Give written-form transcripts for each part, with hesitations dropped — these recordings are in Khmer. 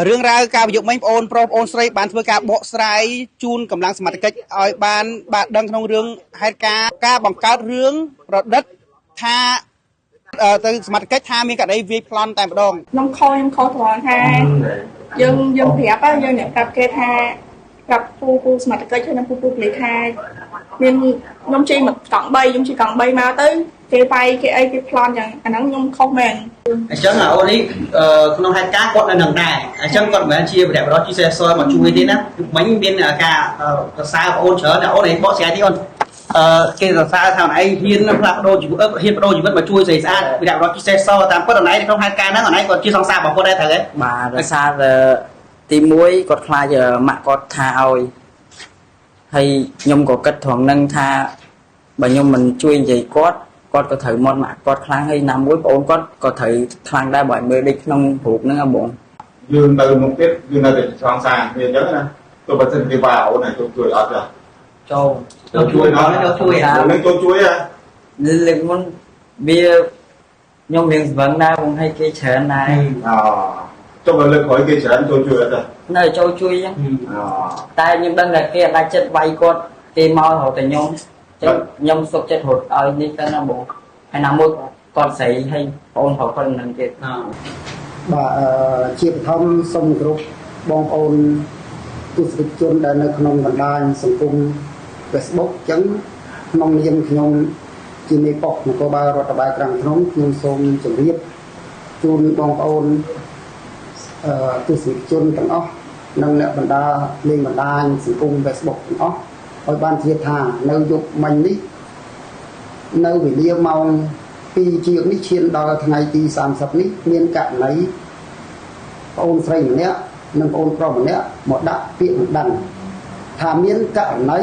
រឿងរ៉ាវការប្រយុទ្ធមិញបងអូនប្រុសបងអូនស្រីបានធ្វើការបកស្រាយជូនកម្លាំងសមត្ថកិច្ចឲ្យបានបាទដឹងក្នុងរឿងហេតុការណ៍ការបង្កើតរឿងប្រឌិតថាទៅសមត្ថកិច្ចថាមានករណីវាយប្លន់តែម្ដង ខ្ញុំខខ្ញុំខត្រង់ថាយើងយើងប្រាប់យើងអ្នកប្រាប់គេថាប្រាប់ពូពូសមត្ថកិច្ចហើយនិងពូពូប៉ូលីសថាមានខ្ញុំជិះមកកង់3ខ្ញុំជិះកង់3មកទៅគេវាយគេអីគេប្លន់ចឹងអាហ្នឹងខ្ញុំខុសមែន។ អញ្ចឹងអូននេះក្នុងហេតុការណ៍គាត់នៅនឹងដែរអញ្ចឹងគាត់មិនមែនជាវីរៈបុរសជាសេះសមកជួយទេណាមិញមានការសរសើរបងអូនច្រើនអូនឯងបកស្រាយទីអូនអឺគេសរសើរថាអូនឯងហ៊ានផ្លាស់ប្ដូរជីវិតហ៊ានប្ដូរជីវិតមកជួយស្រីស្អាតវីរៈបុរសជាសេះសតាមពិតអូនឯងក្នុងហេតុការណ៍ហ្នឹងអូនឯងគាត់ជាសង្សាររបស់គាត់ដែរត្រូវទេ? បាទដោយសារតែទី1គាត់ខ្លាចម៉ាក់គាត់ថាឲ្យហើយខ្ញុំក៏គិតត្រង់ហ្នឹងថាបើខ្ញុំមិនជួយនិយាយគាត់គាត់ក៏ត្រូវមាត់ម៉ាក់គាត់ខ្លាំងហើយណាមួយប្អូនគាត់ក៏ត្រូវខ្លាំងដែរបើឲ្យមើលដូចក្នុងរូបហ្នឹងហ៎បង។ យើងនៅមុខទៀតយើងនៅតែសង្សារគ្នាអញ្ចឹងណាទោះបើសិនគេវាយអូនឲ្យជួយអត់ចា? ចូល។ ចូលជួយដល់ចូលជួយ ហ៎? នឹងចូលជួយហ៎? លើកមុនវាខ្ញុំរៀងស្វឹងដែរបងឲ្យគេច្រើនដែរ។ អូចុះបើលើកក្រោយគេច្រើនចូលជួយអត់ចា? នៅចូលជួយអញ្ចឹង។ អូ តែខ្ញុំដឹងថាគេអត់ដាច់ចិត្តវាយគាត់គេមករហូតតែខ្ញុំចឹងខ្ញុំសុខចិត្តរត់ឲ្យនេះទៅណាបងហើយណាមួយគាត់ស្រីហើយបងប្រុសគាត់មិននឹងទៀត។ បាទអឺជាបឋមសូមគោរពបងប្អូនទស្សនិកជនដែលនៅក្នុងបណ្ដាញសង្គម Facebook អញ្ចឹងក្នុងនាមខ្ញុំជាមេប៉ុស្តិ៍នគរបាលរដ្ឋបាលក្រាំងធ្នមខ្ញុំសូមជម្រាបជូនបងប្អូនអឺទស្សនិកជនទាំងអស់និងអ្នកបណ្ដាលេងបណ្ដាញសង្គម Facebook ទាំងអស់ឲ្យបានជ្រាបថានៅយប់មិញនេះនៅវេលាម៉ោង2ជាងនេះឈានដល់ថ្ងៃទី30នេះមានករណីប្អូនស្រីម្នាក់និងប្អូនប្រុសម្នាក់មកដាក់ពាក្យបណ្ដឹងថាមានករណី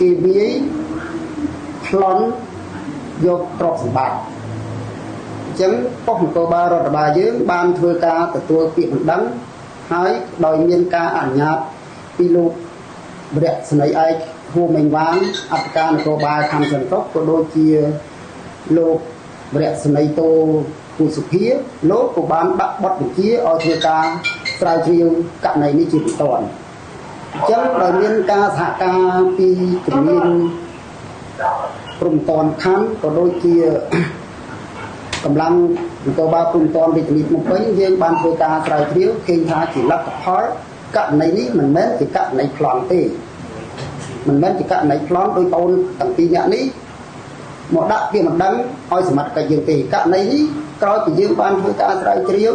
គេវាយប្លន់យកទ្រព្យសម្បត្តិអញ្ចឹងប៉ុស្តិ៍នគរបាលរដ្ឋបាលយើងបានធ្វើការទទួលពាក្យបណ្ដឹងហើយដោយមានការអនុញ្ញាតពីលោកវរៈស្នីឯកហួមេងវាងអធិការនគរបាលខណ្ឌសន្ទុកក៏ដូចជាលោកវរៈស្នីតោពូសុភាលោកក៏បានដាក់បទបញ្ជាឲ្យធ្វើការស្រាវជ្រាវករណីនេះជាបន្តអញ្ចឹងដោយមានការសហការពីជំនាញព្រំតនខណ្ឌក៏ដូចជាកម្លាំងនគរបាលព្រំតនរាជធានីភ្នំពេញយើងបានធ្វើការស្រាវជ្រាវឃើញថាជាលទ្ធផលករណីនេះមិនមែនជាករណីប្លន់ទេមិនមែនជាករណីប្លន់ដោយបងទាំងពីរនាក់នេះមកដាក់ពាក្យបណ្ដឹងឲ្យសមត្ថកិច្ចយើងទេករណីនេះក្រោយពីយើងបានធ្វើការស្រាវជ្រាវ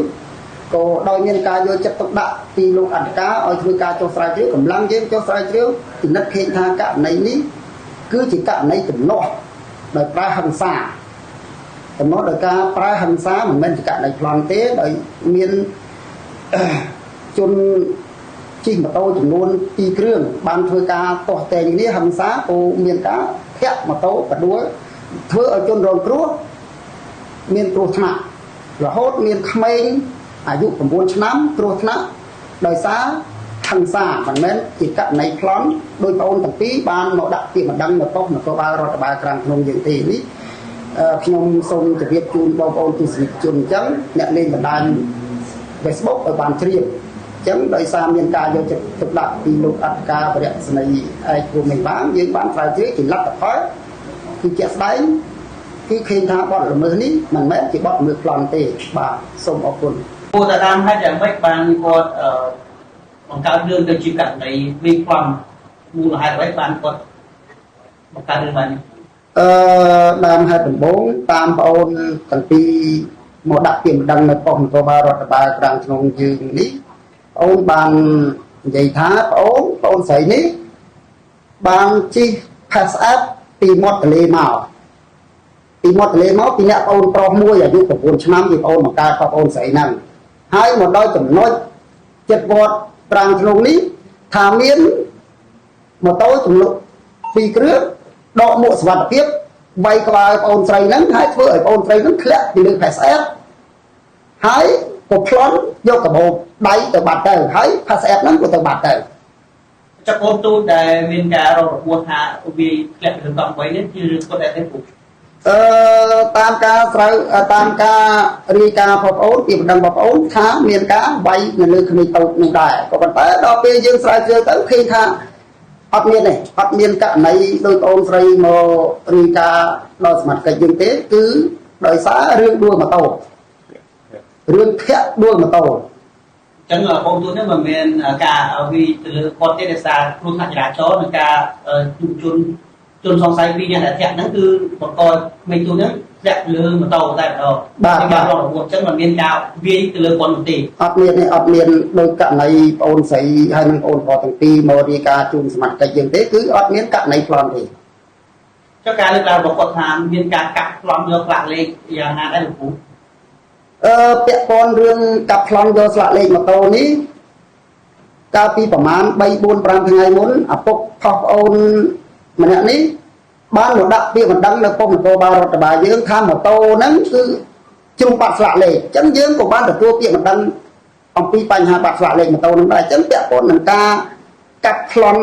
ក៏ដោយមានការយកចិត្តទុកដាក់ពីលោកអធិការឲ្យធ្វើការចុះស្រាវជ្រាវកម្លាំងយើងចុះស្រាវជ្រាវពិនិត្យឃើញថាករណីនេះគឺជាករណីទំនាស់ដោយប្រើហិង្សាទំនាស់ដោយការប្រើហិង្សាមិនមែនជាករណីប្លន់ទេដោយមានជនជិះម៉ូតូចំនួន2គ្រឿងបានធ្វើការទាស់ទែងគ្នាហិង្សាក៏មានការធាក់ម៉ូតូបដួលធ្វើឲ្យជនរងគ្រោះមានគ្រោះថ្នាក់រហូតមានក្មេងអាយុ9ឆ្នាំគ្រោះថ្នាក់ដោយសារហិង្សាមិនមែនជាករណីប្លន់ដោយបងអូនទាំងពីរបានមកដាក់ពាក្យបណ្ដឹងនៅប៉ុស្តិ៍នគរបាលរដ្ឋបាលក្រាំងភ្នំយើងទេនេះខ្ញុំសូមជម្រាបជូនបងប្អូនទស្សនិកជនអញ្ចឹងអ្នកលេងបណ្ដាញ Facebook ឲ្យបានជ្រាបអញ្ចឹងដោយសារមានការយកចិត្តទុកដាក់ពីលោកអធិការវរៈស្នីឯកភូមិបានយើងបានស្រាវជ្រាវជាលទ្ធផលគឺជាក់ស្ដែងគឺឃើញថាបទល្មើសនេះមិនមែនជាបទល្មើសប្លន់ទេបាទសូមអរគុណ។ ពូតាតាមហេតុយ៉ាងម៉េចបានគាត់បង្កើតរឿងទៅជាករណីវាយប្លន់មូលហេតុអ្វីបានគាត់បង្កើតរឿងបែបនេះ? អឺដើមហេតុដំបូងតាមប្អូនទាំងពីរមកដាក់ពាក្យបណ្ដឹងនៅប៉ុស្តិ៍នគរបាលរដ្ឋបាលក្រាំងក្នុងយើងនេះប្អូនបាននិយាយថាប្អូនប្អូនស្រីនេះបានជិះ pass up ពីមាត់ទន្លេមកពីមាត់ទន្លេមកពីអ្នកប្អូនប្រុសមួយអាយុ9ឆ្នាំជាប្អូនបង្កើតប្អូនស្រីហ្នឹងហើយមកដល់ចំណុចចិត្តវត្តប្រាំងក្នុងនេះថាមានម៉ូតូចំនួន2គ្រឿងដកមួកសុវត្ថិភាពវាយក្បាលប្អូនស្រីហ្នឹងហើយធ្វើឲ្យប្អូនស្រីហ្នឹងធ្លាក់ពីលើ PSF ហើយក៏ប្លន់យកកាបូបដៃទៅបាត់ទៅហើយ PSF ហ្នឹងក៏ទៅបាត់ទៅ។ ចុះកូនទូចដែលមានការរងរបួសថាវាធ្លាក់ពីលើកង់3នេះជារឿងគាត់ដែរទេពូ? អឺតាមការស្រាវតាមការរាយការណ៍បងប្អូនពីបណ្ដឹងបងប្អូនថាមានការវាយនៅលើក្មេងតូចនោះដែរក៏ប៉ុន្តែដល់ពេលយើងស្រាវជ្រាវទៅឃើញថាអត់មានទេអត់មានករណីដោយបងស្រីមករាយការណ៍ដល់សមត្ថកិច្ចយើងទេគឺដោយសាររឿងដួលម៉ូតូរឿងធាក់ដួលម៉ូតូ អញ្ចឹងបងទូនេះមិនមានការវាយទៅលើគាត់ទេដោយសារគ្រោះថ្នាក់ចរាចរណ៍និងការជួបជនជនសង្ស័យពីរនាក់ដែលធាក់ហ្នឹងគឺបង្កក្មេងទូហ្នឹងធ្លាក់លើម៉ូតូតែម្ដងការរងរបួសអញ្ចឹងមិនមានការវាយទៅលើគាត់នោះទេ អត់មានទេអត់មានដោយករណីបងអូនស្រីហើយនិងបងអូនប្រុសទាំងពីរមករាយការណ៍ជូនសមត្ថកិច្ចយើងទេគឺអត់មានករណីប្លន់ទេ ចុះការលើកឡើងរបស់គាត់ថាមានការកាប់ប្លន់យកផ្លាកលេខយ៉ាងណាដែរលោកពូ ពាក់ព័ន្ធរឿងកាប់ប្លន់យកស្លាកលេខម៉ូតូនេះកាលពីប្រហែល3 4 5ថ្ងៃមុនឪពុកផុសប្អូនម្នាក់នេះបានមកដាក់ពាក្យបណ្ដឹងនៅប៉ុស្តិ៍នគរបាលរដ្ឋបាលយើងថាម៉ូតូហ្នឹងគឺជ្រុះបាត់ស្លាកលេខអញ្ចឹងយើងក៏បានទទួលពាក្យបណ្ដឹងអំពីបញ្ហាបាត់ស្លាកលេខម៉ូតូហ្នឹងដែរអញ្ចឹងពាក់ព័ន្ធនឹងការកាប់ប្លន់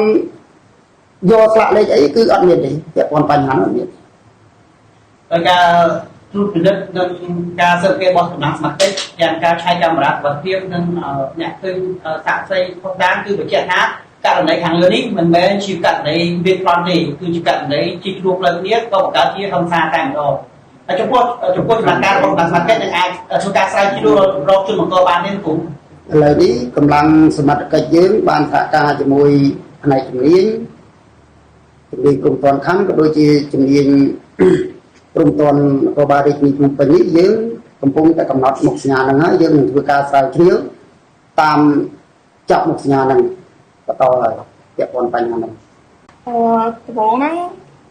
យកស្លាកលេខអីគឺអត់មានទេពាក់ព័ន្ធបញ្ហាហ្នឹងអត់មាន ដោយការត្រួតពិនិត្យនិងការស៊ើបអង្កេតរបស់កម្លាំងសមត្ថកិច្ចយ៉ាងការឆែកកាមេរ៉ាសុវត្ថិភាពនិងអ្នកឃើញសាក្សីផុសតាងគឺបញ្ជាក់ថាករណីខាងលើនេះមិនមែនជាករណីវាយប្លន់ទេគឺជាករណីជីកជ្រួផ្លូវគ្នាក៏បង្កើតជាហិង្សាតែម្ដងហើយចំពោះចំណាត់ការរបស់កម្លាំងសមត្ថកិច្ចនឹងអាចធ្វើការស្រាវជ្រាវរកជនបង្កបានទេគ្រូ ឥឡូវនេះកម្លាំងសមត្ថកិច្ចយើងបានសហការជាមួយផ្នែកជំនាញជំនាញក្រុមតនខណ្ឌក៏ដូចជាជំនាញ ក្រុមតននគរបាលរាជធានីភ្នំពេញនេះយើងកំពុងតែកំណត់មុខសញ្ញាហ្នឹងហើយយើងនឹងធ្វើការស្រាវជ្រាវតាមចាប់មុខសញ្ញាហ្នឹងបន្តហើយពាក់ព័ន្ធបញ្ហាហ្នឹង ដំបូងហ្នឹង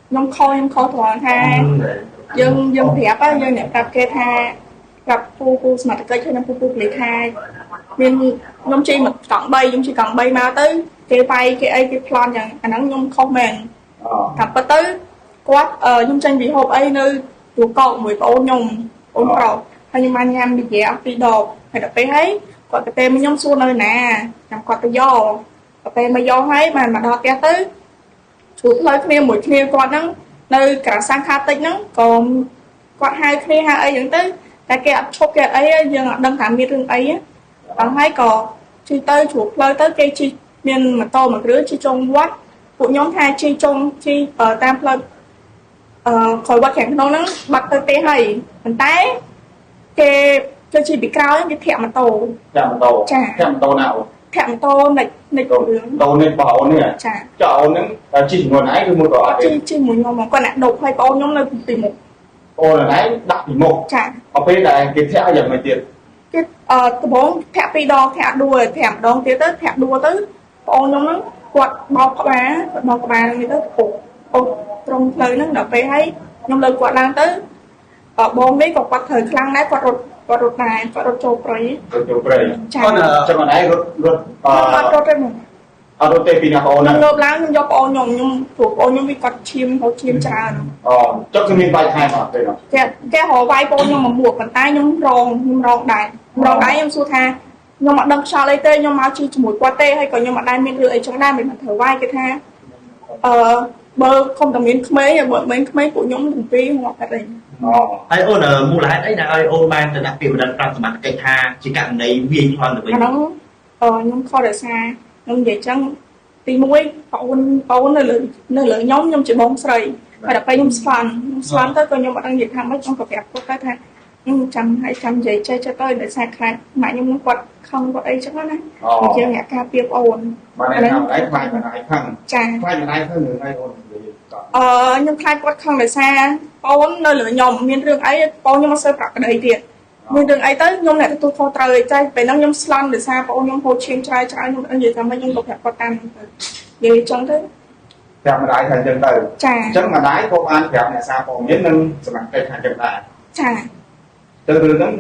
ខ្ញុំខខ្ញុំខត្រង់ថាយើងយើងប្រាប់យើងអ្នកប្រាប់គេថាប្រាប់ពូពូសមត្ថកិច្ចហើយនិងពូពូប៉ូលីសថាមានខ្ញុំជិះមកកង់3ខ្ញុំជិះកង់3មកទៅគេវាយគេអីគេប្លន់យ៉ាងអាហ្នឹងខ្ញុំខុសមែនតាមពិតទៅគាត់ខ្ញុំចេញពីហូបអីនៅទូកកមួយប្អូនខ្ញុំប្អូនប្រុសហើយខ្ញុំបានញ៉ាំប៊ីយ៉ាអស់ពីរដបហើយដល់ពេលហើយគាត់ទៅទេខ្ញុំសួរនៅណាចាំគាត់ទៅយកទៅពេលមកយកហើយបានមកដល់ផ្ទះទៅ ជួបផ្លូវគ្នាមួយគ្នាគាត់ហ្នឹងនៅក្រាសាំងខាតិចហ្នឹងក៏គាត់ហៅគ្នាហៅអីចឹងទៅតែគេអត់ឈប់គេអត់អីយើងអត់ដឹងថាមានរឿងអីដល់ហើយក៏ជិះទៅជួបផ្លូវទៅគេជិះមានម៉ូតូមួយគ្រឿងជិះចុងវត្តពួកខ្ញុំថាជិះចុងជិះតាមផ្លូវក្រោយវត្តខាងក្នុងហ្នឹងបាត់ទៅទេហើយប៉ុន្តែគេគេជិះពីក្រោយគេធាក់ម៉ូតូ ចាក់ម៉ូតូចាក់ម៉ូតូណាអូន ធាក់ម៉ូតូនិចនិចរឿង ម៉ូតូនេះរបស់អូននេះ ចា ចុះអូនហ្នឹងជិះជាមួយឯងឬមួយក៏អត់ទេ ជិះជិះមួយខ្ញុំមកគាត់អ្នកដប់ឲ្យប្អូនខ្ញុំនៅពីមុខ អូនឯងដាក់ពីមុខ ចា ដល់ពេលដែលគេធាក់យ៉ាងម៉េចទៀត គេដំបងធាក់ពីរដងធាក់ដួលធាក់ម្ដងទៀតទៅធាក់ដួលទៅប្អូនខ្ញុំហ្នឹងគាត់បោកក្បាលគាត់បោកក្បាលហ្នឹងទៅពុកអូត្រង់ផ្លូវហ្នឹងដល់ពេលហើយខ្ញុំលើកគាត់ឡើងទៅបងនេះក៏គាត់ត្រូវខ្លាំងដែរគាត់រត់គាត់រត់ដែរគាត់រត់ចូលព្រៃ រត់ចូលព្រៃ ចា គាត់ ចឹងអូនឯងរត់រត់ អត់រត់ទេមក អត់រត់ទេពីណាបងអូន ខ្ញុំ ហ្នឹង លើកឡើងខ្ញុំយកប្អូនខ្ញុំខ្ញុំព្រោះប្អូនខ្ញុំវាគាត់ឈាមហូរឈាមច្រើន អូចុះគឺមានបាយថែមអត់ទេនោះ គេគេរកវាយប្អូនខ្ញុំមកមួកប៉ុន្តែខ្ញុំរងខ្ញុំរងដែររងដែរខ្ញុំសួរថាខ្ញុំអត់ដឹងខ្យល់អីទេខ្ញុំមកជិះជាមួយគាត់ទេហើយក៏ខ្ញុំអត់ដែលមានរឿងអីចឹងដែរមិនត្រូវវាយគេថាអឺបើខំតែមានក្មេងបើមិនក្មេងពួកខ្ញុំទាំងពីរងាប់តែអី អូ ហើយអូនមូលហេតុអីដែលឲ្យអូនបានទៅដាក់ពាក្យបណ្ដឹងប្រាប់សមត្ថកិច្ចថាជាករណីវាយប្លន់ទៅវិញ អាហ្នឹងខ្ញុំខកដោយសារខ្ញុំនិយាយចឹងទី1ប្អូនប្អូននៅលើនៅលើខ្ញុំខ្ញុំជាបងស្រីហើយដល់ពេលខ្ញុំស្លាន់ខ្ញុំស្លាន់ទៅក៏ខ្ញុំអត់ដឹងនិយាយថាម៉េចខ្ញុំក៏ប្រាប់គាត់ទៅថាខ្ញុំចាំឲ្យចាំនិយាយចេះចេះទៅដោយសារខ្លាចម៉ាក់ខ្ញុំនឹងគាត់ខឹងគាត់អីចឹងណា អូ ជាអ្នកការពារប្អូន បានឯងថាឯងខ្លាចម្ដាយខឹង ចា ខ្លាចម្ដាយខឹងរឿងអីអូននិយាយត ខ្ញុំខ្លាចគាត់ខឹងដោយសារប្អូននៅលើខ្ញុំមានរឿងអីប្អូនខ្ញុំអត់សូវប្រាប់ក្តីទៀតមានរឿងអីទៅខ្ញុំអ្នកទទួលខុសត្រូវឯងចាពេលហ្នឹងខ្ញុំស្លន់ដោយសារប្អូនខ្ញុំហូរឈាមច្រើនច្រើនខ្ញុំនិយាយថាម៉េចខ្ញុំក៏ប្រាប់គាត់តាមទៅនិយាយចឹងទៅ ប្រាប់ម្ដាយថាអញ្ចឹងទៅ ចា អញ្ចឹងម្ដាយក៏បានប្រាប់អ្នកសារព័ត៌មាននិងសមត្ថកិច្ចថាអញ្ចឹងដែរ ចា ទៅរឿងហ្នឹង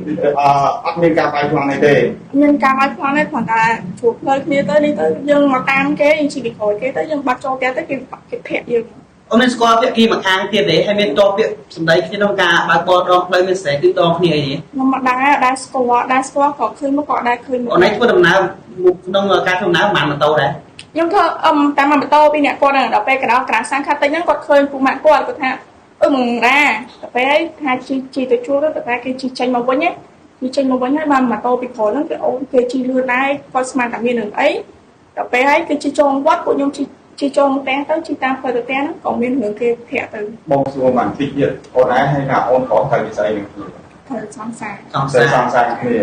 អត់មានការបាយប្លន់អីទេ មានការឲ្យប្លន់ទេគ្រាន់តែជួបផ្លូវគ្នាទៅនេះទៅយើងមកតាមគេយើងជិះពីក្រោយគេទៅយើងបាត់ចូលផ្ទះទៅគេគេធាក់យើង អូនមានស្គាល់ពាក្យគីម្ខាងទៀតទេហើយមានតបពាក្យសម្ដីគ្នាក្នុងការបើកបរដងផ្លូវមានស្រែគឺដងគ្នាអីទេ ខ្ញុំមកដែរដែរស្គាល់ដែរស្គាល់ក៏ឃើញមកក៏ដែរឃើញមក អូនឯងធ្វើដំណើរមុខក្នុងការធ្វើដំណើរប្រហែលម៉ូតូដែរ ខ្ញុំធ្វើតាមម៉ូតូពីអ្នកគាត់ហ្នឹងដល់ពេលកណ្ដោក្រាសាំងខាត់តិចហ្នឹងគាត់ឃើញពូម៉ាក់គាត់គាត់ថា មករ៉ាទៅពេលហើយថាជីជីទៅជួលទៅតែគេជីចេញមកវិញណាជីចេញមកវិញហើយបានម៉ូតូពីក្រោយហ្នឹងគេអូនគេជីលឿនដែរគាត់ស្មានតែមានរឿងអីដល់ពេលហើយគេជីចងវត្តពួកខ្ញុំជីជីចងផ្ទះទៅជីតាមផ្លូវទៅផ្ទះហ្នឹងក៏មានរឿងគេធាក់ទៅ បងសួរបានតិចទៀតអូនឯងឲ្យថាអូនខកទៅវិស័យនឹងគ្នា ត្រូវសង្សារ សង្សារ ទៅសង្សារគ្នា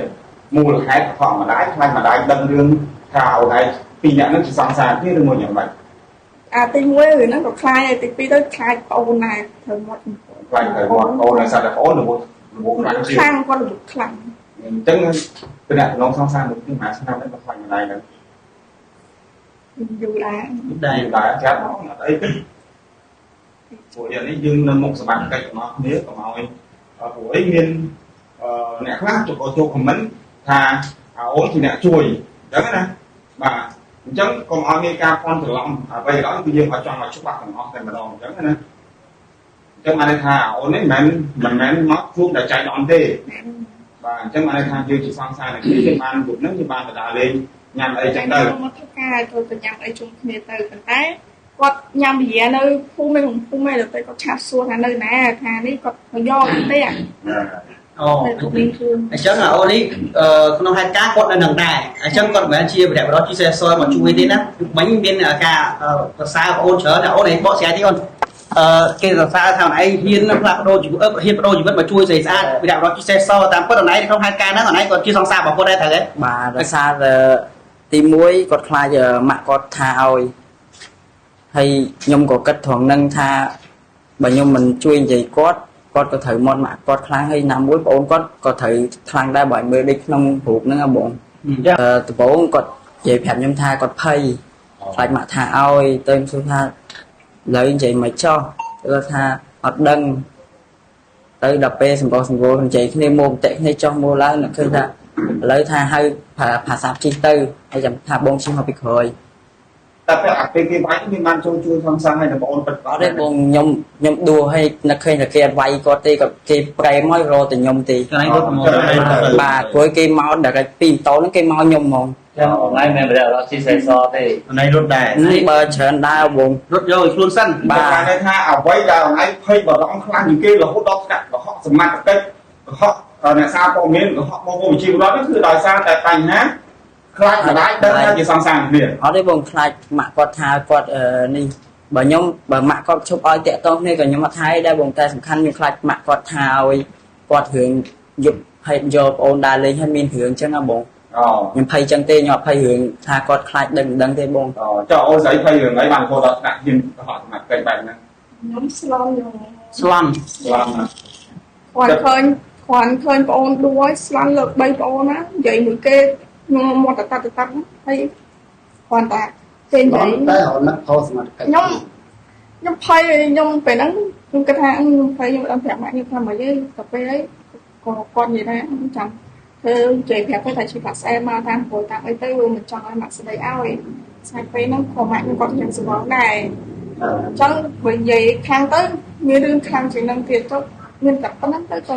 មូលហេតុខកម្ដាយខ្លាចម្ដាយដឹងរឿងថាអូនឯងពីរអ្នកហ្នឹងជាសង្សារគ្នាឬមួយយ៉ាងម៉េច អាទី1រឿងហ្នឹងក៏ខ្លាចហើយទី2ទៅខ្លាចប្អូនដែរត្រូវមាត់ ខ្លាចទៅគាត់អូនដោយសារតែអូនរវល់រវល់ខ្លាំងជាង ខ្លាំងគាត់រវល់ខ្លាំង អញ្ចឹងតំណតំណងសង្សារមួយគ្នាមួយឆ្នាំហ្នឹងក៏ខ្លាចម្ដាយដែរ យូរដែរ ដែរ ដែរចាំអត់អីទេព្រោះយ៉ាងនេះយើងនៅមុខសមត្ថកិច្ចរបស់គ្នាកុំឲ្យព្រោះអីមានអ្នកខ្លះចូលចូលខមមិនថាអូនជាអ្នកជួយអញ្ចឹងណាបាទអញ្ចឹងកុំឲ្យមានការភ័ន្តច្រឡំអ្វីក៏ដោយគឺយើងឲ្យចង់ឲ្យច្បាស់ទាំងអស់តែម្ដងអញ្ចឹងណាអញ្ចឹងបានន័យថាអូននេះមិនមែនមកជួបតែចៃដន្យទេបាទអញ្ចឹងបានន័យថាយើងជាសង្សារនឹងគ្នាយើងបានយប់ហ្នឹងយើងបានទៅដើរលេងញ៉ាំអីចឹងទៅ មកធ្វើការទៅញ៉ាំអីជុំគ្នាទៅប៉ុន្តែគាត់ញ៉ាំបយានៅភូមិឯងភូមិឯងដល់ពេលគាត់ឆាតសួរថានៅណាថានេះគាត់មកយកទេ អូអញ្ចឹងអូននេះក្នុងហេតុការណ៍គាត់នៅនឹងដែរអញ្ចឹងគាត់មិនមែនជាវីរៈបរិសុទ្ធជីសេសមកជួយទេណាមិញមានការសរសើរបងអូនច្រើនអូនឯងបកស្រាយទីអូនគេសរសើរថាអូនឯងហ៊ានផ្លាស់ប្ដូរជីវិតហ៊ានប្ដូរជីវិតមកជួយស្រីស្អាតវីរៈបរិសុទ្ធជីសេសតាមពិតអូនឯងក្នុងហេតុការណ៍ហ្នឹងអូនឯងគាត់ជាសង្សាររបស់គាត់ដែរត្រូវទេ បាទដោយសារទី1គាត់ខ្លាចម៉ាក់គាត់ថាឲ្យហើយខ្ញុំក៏គិតត្រង់ហ្នឹងថាបើខ្ញុំមិនជួយនិយាយគាត់គាត់ក៏ត្រូវមាត់ម៉ាក់គាត់ខ្លាំងហើយណាមួយប្អូនគាត់ក៏ត្រូវខ្លាំងដែរបើឲ្យមើលដូចក្នុងរូបហ្នឹងហ៎បងដំបូងគាត់និយាយប្រាប់ខ្ញុំថាគាត់ភ័យខ្លាចម៉ាក់ថាឲ្យទៅខ្ញុំសួរថាឥឡូវនិយាយមិនចោះគាត់ថាអត់ដឹងទៅដល់ពេលសម្បោះសម្បូរនិយាយគ្នាមកបន្តិចគ្នាចោះមកឡើងនឹកឃើញថាឥឡូវថាហៅភាសាជីទៅហើយចាំថាបងជិះមកពីក្រោយ តែពេលអាពេលគេវាយមានបានចូលជួយសង្សារឲ្យបងអូនពិត អត់ទេបងខ្ញុំខ្ញុំដួសឲ្យនឹកឃើញតែគេអត់វាយគាត់ទេគាត់គេប្រែមករកតែខ្ញុំទេ កន្លែងរត់មក បាទព្រោះគេមកដល់ពីម៉ូតូហ្នឹងគេមកខ្ញុំហ្មង ចឹងអនឡាញមិនមែនរត់ស៊ីសេសទេ អូនឯងរត់ដែរ បើច្រើនដែរបង រត់យកឲ្យខ្លួនសិន បាទបានថាអ្វីដែលអូនឯងភ័យបារម្ភខ្លាំងជាងគេរហូតដល់ថ្នាក់កុហកសមត្ថកិច្ចកុហកអ្នកសារព័ត៌មានកុហកបងប្អូនប្រជាពលរដ្ឋគឺដោយសារតែបញ្ហាខ្លាចម្ដាយដឹងថាជាសង្សារគ្នា អត់ទេបងខ្លាចម៉ាក់គាត់ថាគាត់នេះបើខ្ញុំបើម៉ាក់គាត់ឈប់ឲ្យតាក់ទងគ្នាក៏ខ្ញុំអត់ថាដែរបងតែសំខាន់ខ្ញុំខ្លាចម៉ាក់គាត់ថាឲ្យគាត់រឿងយប់ហើយយកប្អូនដើរលេងហើយមានរឿងអញ្ចឹងហ៎បង អូ ខ្ញុំភ័យចឹងទេខ្ញុំអត់ភ័យរឿងថាគាត់ខ្លាចដឹងមិនដឹងទេបង អូចុះអូនស្រីភ័យរឿងអីបានរហូតដល់ថ្នាក់ហ៊ានកុហកសមត្ថកិច្ចបែបហ្នឹង ខ្ញុំស្លន់ខ្ញុំ ស្លន់ ស្លន់ណា គាត់ឃើញគាត់ឃើញប្អូនដួលស្លន់លើក3ប្អូនណានិយាយមួយគេខ្ញុំមកតតាត់តតាត់ហើយគាត់តាគេនិយាយ តែរនឹកផលសមត្ថកិច្ច ខ្ញុំខ្ញុំភ័យខ្ញុំពេលហ្នឹងខ្ញុំគិតថាខ្ញុំភ័យខ្ញុំដល់ប្រាប់ម៉ាក់ខ្ញុំថាមកយើងទៅពេលហើយក៏គាត់និយាយថាចាំធ្វើនិយាយប្រាប់ទៅថាជាបាក់ស្អែមកតាមព្រោះតាមអីទៅវាមិនចង់ឲ្យម៉ាក់ស្ដីឲ្យស្អែកពេលហ្នឹងក៏ម៉ាក់ខ្ញុំគាត់យ៉ាងស្វងដែរអញ្ចឹងបើនិយាយខ្លាំងទៅមានរឿងខ្លាំងជាងហ្នឹងទៀតទៅមានតែប៉ុណ្្នឹងទៅត